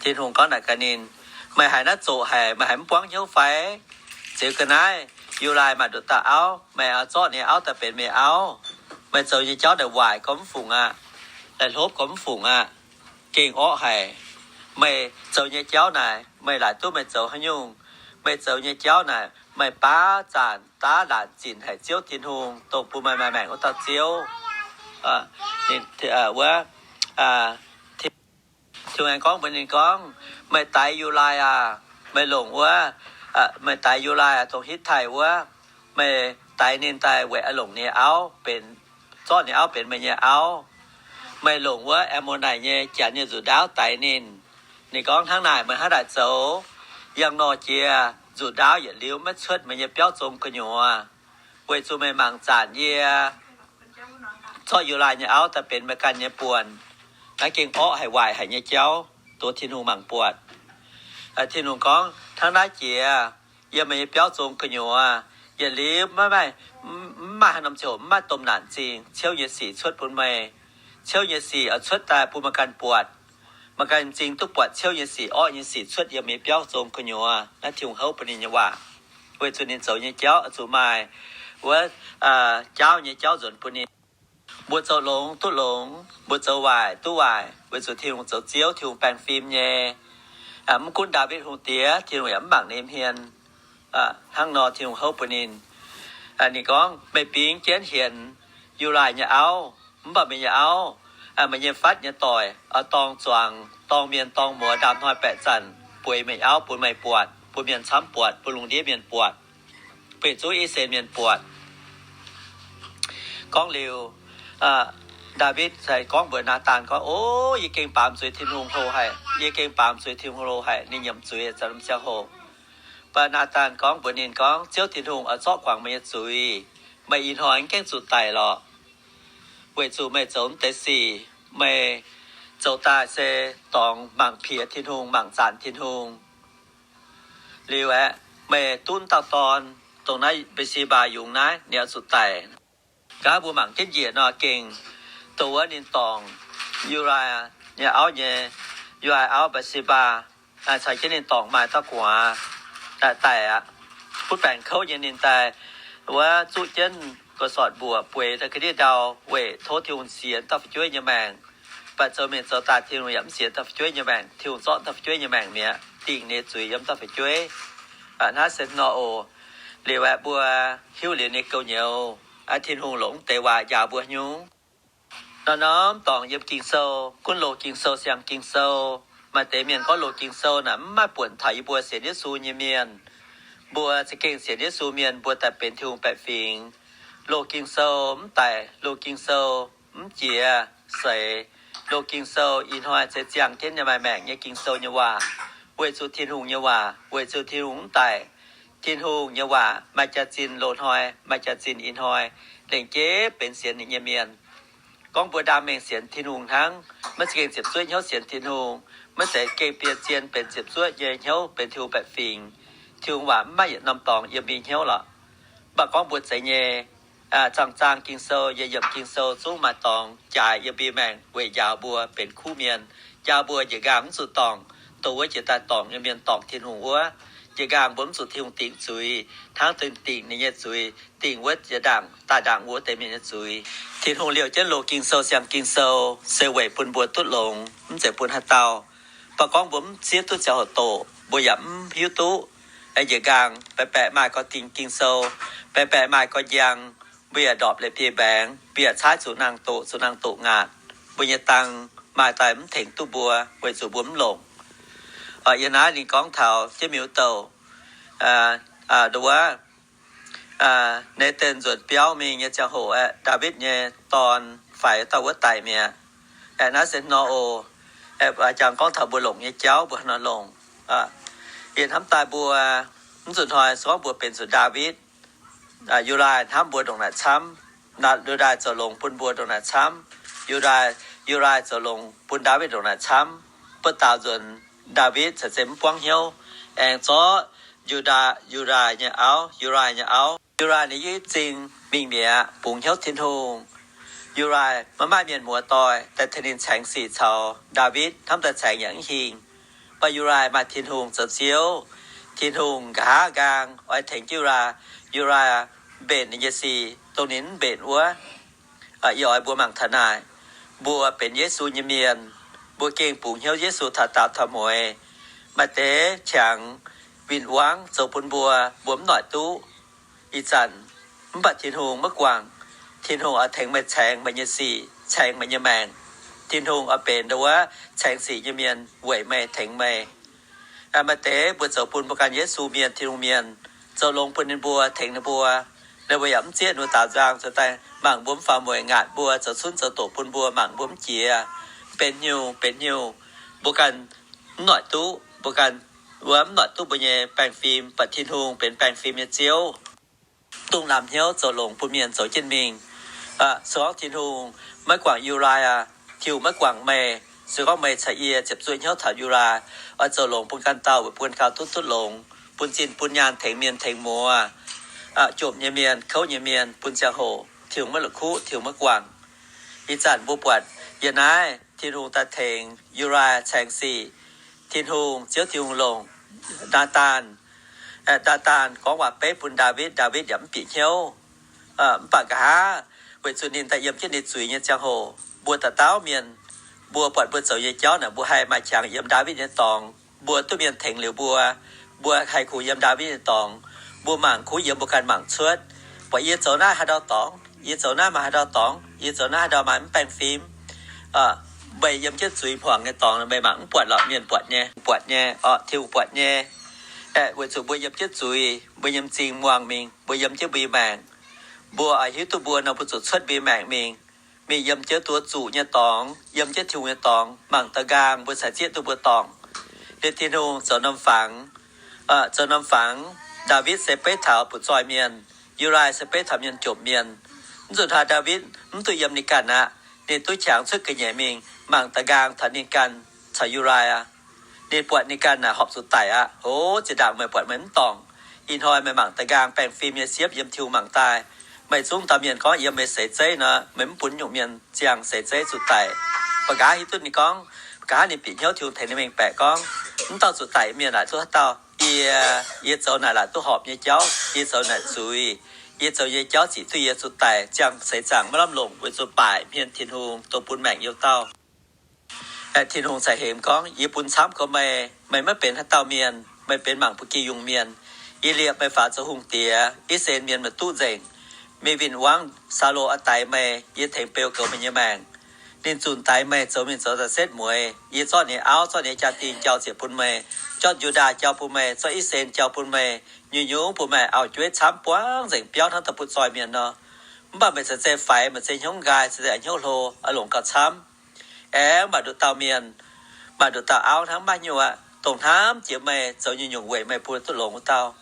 Tin-Hungh gorngv naaic gaax ninh, meih haiz naaiv zoqc haic, meih haiz mv buangv hnyouv fai? Ziux ga'naaiv, Yu^lai maaih nduqc dauh auv, meih zorqv ninh auv daaih benx meih auv. Meih zoux nyei jauv naaic waaic gorngv mv fungc aqv, naaic hlopv gorngv mv fungc aqv, gengh orqv haic. Meih zoux nyei jauv naaic, meih laaic duqv meih zoux haaix nyungc? Meih zoux nyei jauv naaic, meih baav zanc daav laatc zinc haic Ziouv Tin-Hungh, dongh bun meih maaih maengc wuov dauh Ziouv. Wuov, Tin-Hungh aengx gorngv mbuox ninh gorngv, meih daix Yu^lai aah, meih longc wuov, meih daix Yu^lai aah, dongh Hitv^tai wuov, meih daix ninh daaih weic longc ninh auv benx, zorqv ninh auv benx meih nyei auv. Meih longc wuov Aa^mo^naaic nyei janx nyei nzuqc ndaauv daix ninh. Ninh gorngv, hnangv naaic meih hnangv naaic zoux, yangh nor jiex nzuqc ndaauv yietc liuz maiv cuotv meih nyei biauv zong gu'nyuoz, weic zuqc meih mangc zanc yie zorqv Yu^lai nyei auv daaih benx meih ganh nyei buonc. Naaiv gengh orqv haic waaic haic nyei jauv, dongh Tin-Hungh mangc buatc. Tin-Hungh gorngv, hnangv naaiv jiex, yiem meih nyei biauv zong gu'nyuoz, yietc liuz maiv maaih, mv maaih haaix norm ziangh hoc mv maaih domh naanc zingh ciouv nyei sic cuotv bun meih. Ciouv nyei sic oix cuotv daaih bun meih ganh buatc. Meih ganh m'zing duqv buatc ciouv nyei sic, orqv nyei sic cuotv yiem meih nyei biauv zong gu'nyuoz. Naaiv Tin-Hungh houv bun ninh nyei waac, weic zuqc ninh zoux nyei jauv oix zuqc maaih wuov jaauv nyei jauv nzuonx bun ninh. Mbuo zoux longx duqv longx, mbuo zoux waaic duqv waaic, weic zuqc Tin-Hungh zoux Ziouv, Tin-Hungh baengh fim nyei. Mv gunv Ndaawitv Hungh Diex, Tin-Hungh yaac mv mangc ninh hmien. Hnangv nor Tin-Hungh houv bun ninh. Ninh gorngv, meih bingx jienv hienx Yu^lai nyei auv, mv baac meih nyei auv, meih nyei fatv nyei doic oix dorng zuangx, dorng mienh dorng muoz ndaamv-hnoi baeqc zanc bueix meih auv bun meih buatc, bun mienh camv buatc, bun lungh ndiev mienh buatc, bun yietc zungv I^saa^laa^en Mienh buatc. Gorngv liuz, Ndaawitv se gorngv mbuox Naadaan gorngv, O, yie gengh baamz zuiz Tin-Hungh hlo haic. Yie gengh baamz zuiz Tin-Hungh hlo haic. Ninh nyiemc zuiz ziangh hoc. Mv baac Naadaan gorngv mbuox ninh gorngv, Ziouv Tin-Hungh oix zorqv guangc meih nyei zuiz. Meih ih hnoi mv gaengh zuqc daic lorqc, weic zuqc meih zoux mv deix sic, meih zoux daaih se dorngx mangc piex Tin-Hungh, mangc zanc Tin-Hungh. Liuz aeqv, meih duqv dauh dorn, dongh naaiv Mbe^si^mbaa yungz naaiv, ninh oix zuqc daic. Nqa'haav mbuo mangc jienv njiec nor gengh, dongh wuov ninh dorngc Yu^lai nyei auv nyei, Yu^lai auv Mbe^si^mbaa caux jienv ninh dorngc maaih dauh gu'nguaaz daic aqv. Butv baengc kouv nyei ninh daaih wuov zuqv jienv ga'sortv mbuoqc bueix daaih ga'ndiev ndau weic tov Tin-Hungh sienx dauh fu'jueiv nyei maengc. Mv baac zoux mienh zoux daaih Tin-Hungh yaac mv sienx dauh fu'jueiv nyei maengc. Tin-Hungh zorqv dauh fu'jueiv nyei maengc mi'aqv, dingc ninh nyei zuiz yiem dauh fu'jueiv. Hnangv se nor oc. Liuz aeqv, mbuo hiuv liuz ninh gouv nyouz, Tin-Hungh longc mv deix waac njaaux mbuo nyungc. Norm-norm dorngc yiem Ging-Sou, gunv loz Ging-Sou, siang Ging-Sou, maaih deix mienh gorngv loz Ging-Sou naaic mv maaih buonc taux yie mbuo sienx Yesu nyei mienh. Mbuo za'gengh sienx Yesu mienh, mbuo daaih benx Tin-Hungh baeqc fingx. Loz Ging-Sou mv daic, loz Ging-Sou mv jiex seix. Loz Ging-Sou ih hnoi se ziangh jienv nyei maaih maengc nyei Ging-Sou nyei waac, weic zuqc Tin-Hungh nyei waac, weic zuqc Tin-Hungh mv daic. Tin-Hungh nyei waac maaih jaax-zinh loz-hnoi, maaih jaax-zinh ih hnoi, lengc jeiv benx sienx ninh nyei mienh. Gorngv mbuo ndaam mengh sienx Tin-Hungh hnangv, maiv zeiz gengh ziepc zuoqv hnyouv sienx Tin-Hungh, maiv zeiz gengh biei zien benx ziepc zuoqv nyei hnyouv benx Tin-Hungh baeqc fingx. Tin-Hungh waac mv maaih yietc norm dorngx yiem mbuo nyei hnyouv lorqc. Mv baac gorngv mbuo zeiz nyei, zaang zaang Ging-Sou, yietc yiemc Ging-Sou zungv maaih dorngx jaaix yiem mbuo maengc weic njaaux mbuo benx kuv mienh, njaaux mbuo njiec nqaang mv zuqc dorngc dongh wuov jiex daaih dorngc nyei mienh dorngc Tin-Hungh wuov. Njiec nqaang mbuo mv zuqc Tin-Hungh dingc zuiz, hnangv dingc ninh nyei zuiz, dingc wuov jiex ndaangc daaih ndaangc wuov deix mienh nyei zuiz. Tin-Hungh liouh jienv loz Ging-Sou, siang Ging-Sou se weic bun mbuo duqv longx, mv zeiz bun haaix dauh. Mv baac gorngv mbuo mv zieqv duqv ziangh hoc doqc, mbuo yaac mv hiuv duqv. Njiec nqaang baeqc baeqc maaih gorx dingc Ging-Sou, baeqc baeqc maaih gorx njang, mbuo yaac ndorpc leiz biei mbaengx, mbuo yaac caaiv zuqc naang doqc, zuqc naang doqc ngaatc. Mbuo nyei dang maaih daaih mv tengx duqv mbuo, weic zuqc mbuo mv longc. Yiem naaiv ninh gorngv taux jienv miuc douh, wuov, Nathan nzuonx biauv mingh nyei ziangh hoc aeqv, Ndaawitv nyei dorn faix dauh wuov daic mi'aqv. Aeqv, naaiv se nor oc. Aeqv, jangx gorngv taux mbuo longc nyei jauv mbuo haaix nor longc. Yie hnamv daaih mbuo mv zuqc hnoi se gorngv mbuo benx zuqc Ndaawitv, Yu^lai hnamv mbuo ndongc naaic camv. Yu^lai zoux longx bun mbuo ndongc naaic camv. Yu^lai, Yu^lai zoux longx bun Ndaawitv ndongc naaic camv. Buo dauh nzuonx Ndaawitv caux se mv buangv hnyouv, aengx zorqv Yu^ndaa, Yu^lai nyei auv, Yu^lai nyei auv. Yu^lai ninh yiem zingh mingh mi'aqv, bungx hnyouv Tin-Hungh. Yu^lai maiv maaih mienh muoz doic daaih tengx ninh caengx sic caux Ndaawitv, hnamv daaih caengx yaac mv hingh. Mv baac Uriah maaih Tin-Hungh zoux Ziouv. Tin-Hungh nqa'haav nqaang oix tengx jienv Uriah. Uriah mbenc ninh nyei sic, dongh ninh mv mbenc wuov. Ih oix mbuo mangc taux naaic, mbuo benx Yesu nyei mienh, mbuo gengh bungx hnyouv Yesu taux daaux taux mueiz. Maaih deix qangx win-wangv zoux bun mbuo, mbuo mv noic duqv. Ih zanc mv baac Tin-Hungh maiv guangc. Tin-Hungh oix tengx meih caengx meih nyei sic, caengx meih nyei maengc. Tin-Hungh oix benx ndo wuov caengx sic nyei mienh weic meih, tengx meih. Maaih deix mbuo zoux bun mbuo ganh Yesu mienh, Tin-Hungh mienh, zoux longx bun ninh mbuo, tengx ninh mbuo. Ninh mbuo yaac mv zieqv ninh mbuo daaux nzang zoux daaih mangc mbuo mv faaux mueic, ngaatc mbuo, zoux cunv zoux doqc bun mbuo, mangc mbuo mv jiex, benx hnyouv benx hnyouv. Mbuo ganh mv noic duqv, mbuo ganh wuov mv noic duqv mbuo nyei baengh fim, mv baac Tin-Hungh benx baengh fim nyei Ziouv, dongh lamh hnyouv zoux longx bun mienh zoux jienv mingh. Se gorngv Tin-Hungh maiv guangc Uriah, Tin-Hungh maiv guangc meih, se gorngv meih caux yie ziepc zuoqv hnyouv taux Uriah, oix zoux longx bun ganh dauh weic bun ganh duqv duqv longx, bun zinh bun nyaanh tengx mienh tengx muoz, jomc nyei mienh, kouv nyei mienh, bun ziangh hoc Tin-Hungh maiv la'kuqv, Tin-Hungh maiv guangc. Ih zanc mbuo buatc yiem naaiv Tin-Hungh daaih tengx Uriah caengx sic. Tin-Hungh, Ziouv Tin-Hungh longc Naa^ndaan. Naa^ndaan gorngv waac-beiv bun Ndaawitv, Ndaawitv yaac mv bieqc hnyouv. Mv baac nqa'haav weic zuqc ninh daaih yiem jienv ninh zuiz nyei ziangh hoc, mbuo dauh dauh mienh, mbuo buatc mbuo zoux nyei jauv naaic, mbuo haih maaih qangx yiem Ndaawitv nyei dorngx, mbuo duqv mienh tengx liuz mbuo, mbuo haih kungx yiem Ndaawitv nyei dorngx. Mbuo mangc kungx yiem mbuo ganh mangc cuotv, buatc yie zoux naaiv haaix ndau dorngx, yie zoux naaiv maaih haaix ndau dorngx, yie zoux naaiv haaix ndau maaih mv baengh fim. Meih yiem jienv zuiz hmuangx nyei dorngx meih mangc mv buatc lorqc, mienh buatc nyei, buatc nyei, orqc, Tin-Hungh buatc nyei. Weic zuqc mbuo yiem jienv zuiz, mbuo nyei m'zing muangh mingh, mbuo yiem jienv mbuo nyei maengc. Mbuo oix hiuv duqv mbuo nor, mbuo zuqc cuotv mbuo nyei maengc mingh, mingh yiem jienv duqv zuqc nyei dorngx, yiem jienv Tin-Hungh nyei dorngx, mangc da'nqaang mbuo caux zieqv duqv mbuo dorngc. Liuz Tin-Hungh zoux norm fangx, zoux norm fangx, Ndaawitv se beiv taux butv-zoih mienh, Uriah se beiv taux mienh jomc mienh. Mv zuqc haaix, Ndaawitv mv duqv yiem ninh ganh aqv. Ninh duqv qangx cuotv ga'nyiec mingh mangc da'nqaang taux ninh ganh caux Uriah. Ninh buatc ninh ganh naaic horpc zuqc daic aqv. Hoz, zinh ndaangc meih buatc meih mv dorngc. Ih hnoi meih mangc da'nqaang baengh fim nyei siepv yiem Tin-Hungh mangc daaih. Meih zungv dauh mienh gorngv yiem meih seix zeiv nor, meih mv bun nyungc mienh ziangh seix zeiv zuqc daic. Ba'nqaav hiuv duqv ninh gorngv, ba'nqaav ninh bieqc hniouv Tin-Hungh tengx ninh mengh baeqc gorngv, mv dauh zuqc daic mienh naaic duqv haaix dauh? Yie, yie zoux naaic laaic duqv horpc nyei jauv, yie zoux naaic zuiz, yie zoux nyei jauv zic duqv yie zuqc daic, ziangh seix zaangc maiv lamh longc weic zuqc baaic hmien Tin-Hungh dongh bun maengc youh dauh. Tin-Hungh ceix hemx gorngv, yie bun camv gorx meih, meih maiv benx haaix dauh mienh, meih benx mangc ba'gi yungh mienh. Yie liepc meih faaux zoux hungh diex, I^saa^laa^en Mienh maaih duqv nzengc. Mingh win-wangv Saulo oix daix meih, yie tengx beu goux meih nyei maengc. Ninh zunc daix meih, zoux mingh zoux daaih setv mueiz. Yie zorqv ninh auv, zorqv ninh jaa-dingh jauv ziepc bun meih, zorqv Yu^ndaa jauv bun meih, zorqv I^saa^laa^en jauv bun meih, nyungc-nyungc bun meih auv-jueiv camv buangv nzengc biauv hnangv dauh butv-zoih mienh nor. Mv baac meih ceix zeiv faix, meih zeiv hnyouv nqaai, ceix zeiv hnyouv hlo, oix longc gauh camv. Aengx maaih nduqc dauh mienh, maaih nduqc dauh auv hnangv maiv nyungc aqv, dongh hnamv jiex meih, zoux nyungc-nyungc weic meih bun duqv longx wuov dauh.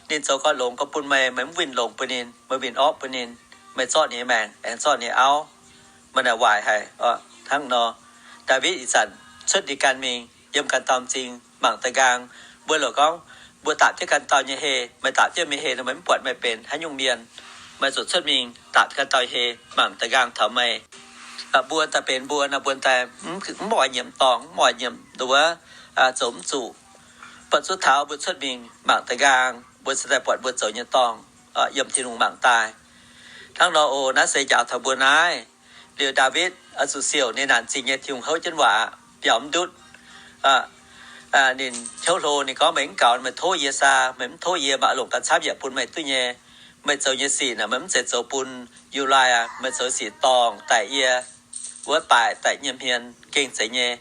Ninh zoux gau longx gau bun meih, meih mv winh longx bun ninh, meih winh orqv bun ninh, meih zorqv ninh nyei maengc aengx zorqv ninh nyei auv. Meih naaic waaic haic hnangv nor. Ndaawitv ih zanc cuotv ninh ganh mingh yiem ganh dauh m'zing mangc da'nqaang. Mbuo loc gorngv, mbuo daapc jienv ganh dauh nyei heh, meih daapc jienv meih heh nor, meih mv buatc meih benx haaix nyungc mienh. Meih zuqc cuotv mingh daapc ganh dauh heh mangc da'nqaang taux meih. Mbuo daaih benx mbuo nor, mbuo daaih mv oix nyiemc dorngh, mv oix nyiemc nduov, zoux mv zuqc. Mv baac zuqc taux mbuo cuotv mingh mangc da'nqaang, mbuo cingx daaih buatc mbuo zoux nyei dorngh yiem Tin-Hungh mangc daaih. Hnangv nor oc, naaiv se njaaux taux mbuo naaiv. Liuz Ndaawitv oix zuqc siouc ninh naanc zingh nyei Tin-Hungh houv jienv waac biaux mv ndutv. Ninh hnyouv hlo, ninh gorngv, meih mv gaux meih tov yie saah? Meih mv tov yie, maaih longc ganh camv yaac bun meih duqv nyei. Meih zoux nyei sic naaic meih mv zeiz zoux bun Yu^laa, meih zoux sic dorngc daic yie, wuov baaic daic nyei hmien gengh zeiz nyei.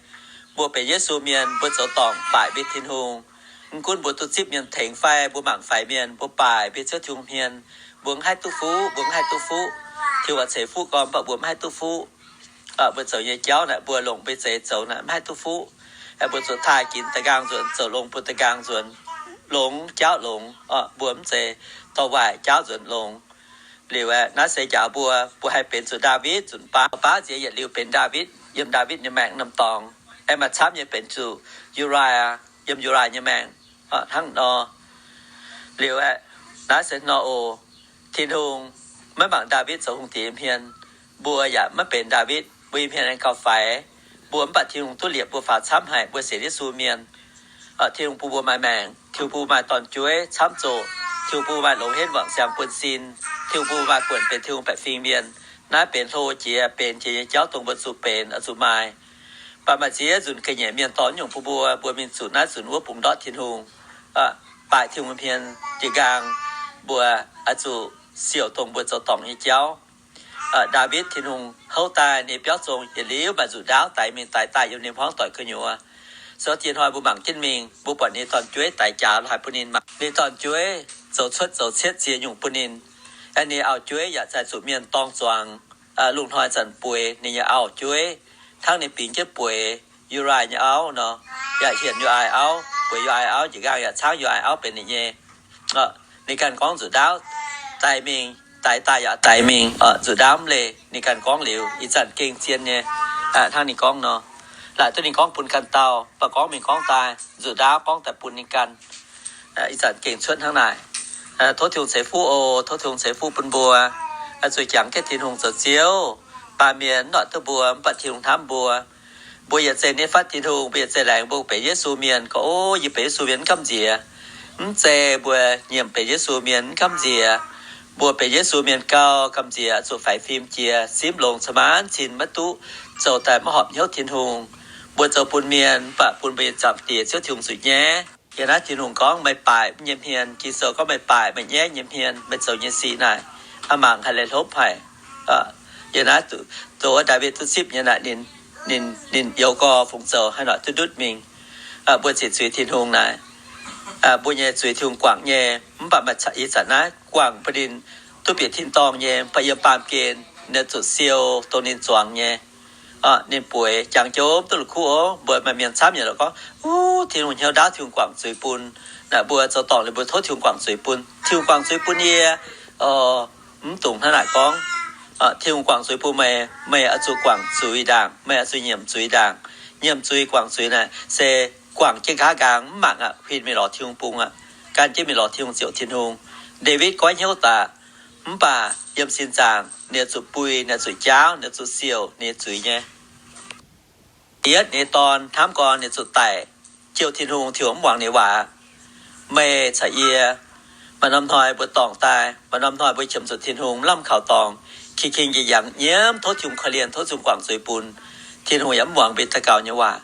Mbuo benx Yesu mienh, mbuo zoux dorngc baaic mbuo Tin-Hungh. Mv gunv mbuo duqv zipv mienh tengx fai mbuo mangc faix mienh, mbuo baaic mbuo Ziouv Tin-Hungh hmien. Mbuo mv haih duqv fuqv, mbuo mv haih duqv fuqv. Tin-Hungh ceix fuqv gorn, mv baac mbuo mv haih duqv fuqv. Mbuo zoux nyei jauv naaic, mbuo longc mbuo zeix zoux naaic mv haih duqv fuqv. Mbuo zuqc taaih ginx da'nqaang nzuonx, zoux longx bun da'nqaang nzuonx, longx jauv longx. Mbuo mv zeiz dorh waaic jauv nzuonx longx. Liuz aeqv, naaiv se njaaux mbuo, mbuo haih benx zuqc Ndaawitv nzunc baav, baav nziex yietc liuz benx Ndaawitv yiem Ndaawitv nyei maengc norm dorngx. Aengx maaih camv nyei benx zuqc Yu^laa yiem Yu^laa nyei maengc hnangv nor. Liuz aeqv, naaiv se nor oc, Tin-Hungh maiv mangc Ndaawitv zoux hungh diex nyei hmien, mbuo yaac maiv benx Ndaawitv, mbuo nyei hmien aengx gauh faix. Mbuo mv baac Tin-Hungh duqv liepc mbuo faaux camv haic, mbuo sienx Yesu mienh. Tin-Hungh bun mbuo maaih maengc, Tin-Hungh bun mbuo maaih dorn-jueiv camv zoqc, Tin-Hungh bun mbuo maaih longx henv wangc siangx bun sin, Tin-Hungh bun mbuo maaih buonc benx Tin-Hungh baeqc fingx mienh. Naaiv benx hlo jiex benx jiex nyei jauv dongh mbuo zuqc benx oix zuqc maaih. Mv baac maaih ziex nzunc ga'nyiec mienh dorh nyungc bun mbuo, mbuo mingh zuqc naaiv zuqc wuov bungx ndortv Tin-Hungh, baaih Tin-Hungh hmien jiez nqaang, mbuo oix zuqc siouc dongh mbuo zoux dorngc nyei jauv. Ndaawitv, Tin-Hungh houv daaih ninh biauv zong yietc liuz maaih nzuqc ndaauv daix mingh daix daaih yiem ninh hmuangv doic gu'nyuoz. Se gorngv ih hnoi mbuo mangc jienv mingh, mbuo buatc ninh dorn-jueiv daix jaax lorh haaix bun ninh mangc. Ninh dorn-jueiv zoux cuotv zoux cietv ziex nyungc bun ninh. Ninh auv-jueiv yaac zaih zuqc mienh dorng zuangx. Lungh hnoi zanc bueix ninh nyei auv-jueiv, hnangv ninh bingx jienv bueix Uriah nyei auv nor, yaac hienx Uriah auv, bueix Uriah auv njiec nqaang yaac caangv Uriah auv benx ninh nyei. Ninh ganh gorngv nzuqc ndaauv daix mingh, daix daaih yaac daix mingh, nzuqc ndaauv mv leih. Ninh ganh gorngv liuz, ih zanc gengh zien nyei, hnangv ninh gorngv nor. Laaic duqv ninh gorngv bun ganh dauh, mv baac gorngv mingh gorngv daaih, nzuqc ndaauv gorngv daaih bun ninh ganh. Ih zanc gengh cuotv hnangv naaic. Tov Tin-Hungh ceix fuqv oc. Tov Tin-Hungh ceix fuqv bun mbuo. Zuqc jangx jienv Tin-Hungh zoux Ziouv. Baamh mienh mv noic duqv mbuo, mv baac Tin-Hungh hnamv mbuo. Mbuo yietc zeiz nyei fatv Tin-Hungh, mbuo yietc zeiz laengz mbuo benx Yesu mienh gorngv, o, yie benx Yesu mienh mv gamh nziex. Mv zeiz mbuo nyiemc benx Yesu mienh mv gamh nziex. Mbuo benx Yesu mienh gauh gamh nziex, zuqc faix fim jiex, simv longx, cin-maanc cin maiv duqv, zoux daaih maiv horpc hnyouv Tin-Hungh. Mbuo zoux bun mienh, mv baac bun mbuo nyei Zaangc Diex Ziouv Tin-Hungh zuqc nyaiv. Yiem naaiv Tin-Hungh gorngv, meih baaic nyei hmien. Ging-Sou gorngv, meih baaic meih nyaiv nyei hmien, meih zoux nyei sic naaic, aa, mangc haic laih hlopv haic. Yiem naaiv zoux wuov Ndaawitv duqv zipv nyei naaic, ninh, ninh youz gorx fungc zoux haaix nor duqv ndutv mingh. Mbuo ziqc zuiz Tin-Hungh naaic, mbuo nyei zuiz Tin-Hungh guangc nyei, mv baac maaih ih zanc naaiv guangc bun ninh duqv bieqc tin-dorngh nyei, mv baac yiem baamh gen ninh zuqc siou dongh ninh zuangx nyei. Ninh bueix jangx jienv mv duqv la'kuqv oc. Mbuo maaih mienh camv nyei lorqc gorngv, uv, Tin-Hungh hnyouv ndaauv, Tin-Hungh guangc zuiz bun. Naaic mbuo zoux dorngc liuz mbuo tov Tin-Hungh guangc zuiz bun. Tin-Hungh guangc zuiz bun yie, mv dungx hnangv naaic gorngv. Tin-Hungh guangc zuiz bun meih, meih oix zuqc guangc zuiz ndaangc, meih oix zuqc nyiemc zuiz ndaangc. Nyiemc zuiz guangc zuiz naaic se guangc jienv nqa'haav nqaang mv mangc aqv, huin mingh lorz Tin-Hungh bung aqv, gan jienv mingh lorz Tin-Hungh ziouc Tin-Hungh. Ndaawitv goiv hnyouv daaih, mv baac yiem sin zaangc ninh zuqc buih, ninh zuqc jaauv, ninh zuqc siouc ninh zuiz nyei. Yietv ninh dorn hnamv gorn ninh zuqc daic, jouh Tin-Hungh, Tin-Hungh mv muangx ninh waac. Meih caux yie, maaih norm hnoi mbuo dorngc daaih, maaih norm hnoi mbuo qiemx zuqc Tin-Hungh mv lamh kaux dorngx, king-king jiex yangh nyiemv, tov Tin-Hungh korv-lienh, tov Tin-Hungh guangc zuiz bun. Tin-Hungh yaac mv muangx mbuo daux gaux nyei waac.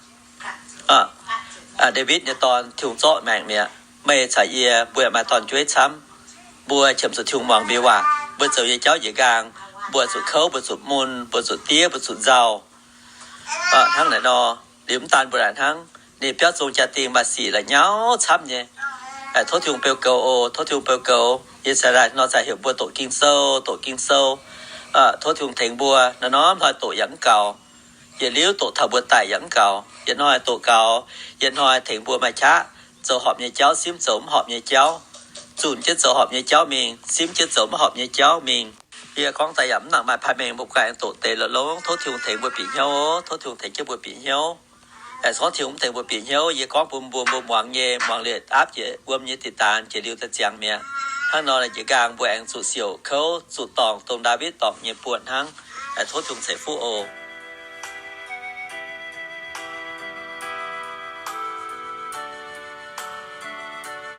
Ndaawitv nyei dorn, Tin-Hungh zorqv maengc mi'aqv. Meih caux yie mbuo yaac maaih dorn-jueiv camv. Mbuo qiemx zuqc Tin-Hungh muangx mbuo waac. Mbuo zoux nyei jauv njiec nqaang, mbuo zuqc kouv, mbuo zuqc mun, mbuo zuqc diev, mbuo zuqc nzauh. Hnangv naaic nor, liuz mv daan mbuo naaic hnangv, ninh biauv zong jaa-dingh maaih sic la'nyauv camv nyei. Tov Tin-Hungh beu goux oc. Tov Tin-Hungh beu goux. Yie cingx daaih nor zaah heuc mbuo doqc Ging-Sou, doqc Ging-Sou. Tov Tin-Hungh tengx mbuo. Naaiv norm hnoi doqc yaac mv gaux. Yietc liuz doqc taux mbuo daic yaac mv gaux. Yietc hnoi doqc gaux, yietc hnoi tengx mbuo maaih qaqv zoux horpc nyei jauv, simv zoux mv horpc nyei jauv, zunc jienv zoux horpc nyei jauv mingh, simv jienv zoux mv horpc nyei jauv mingh. Yie gorngv daaih yaac mv nangc maaih pai mengh, mbuo ganh doqc deix longx-longx. Tov Tin-Hungh tengx mbuo bieqc hnyouv oc. Tov Tin-Hungh tengx jienv mbuo bieqc hnyouv. Aengx gorngv Tin-Hungh mv tengx mbuo bieqc hnyouv, yie gorngv bun mbuo, mbuo muangx nyei, muangx liuz aapv jiex wuom nyei diqc daanx jiex liuz daaih ziangx mi'aqv. Hnangv nor, njiec nqaang mbuo aengx zuqc siouc kouv, zuqc dorngc dongh Ndaawitv dorngc nyei buonc hnangv. Tov Tin-Hungh ceix fuqv oc.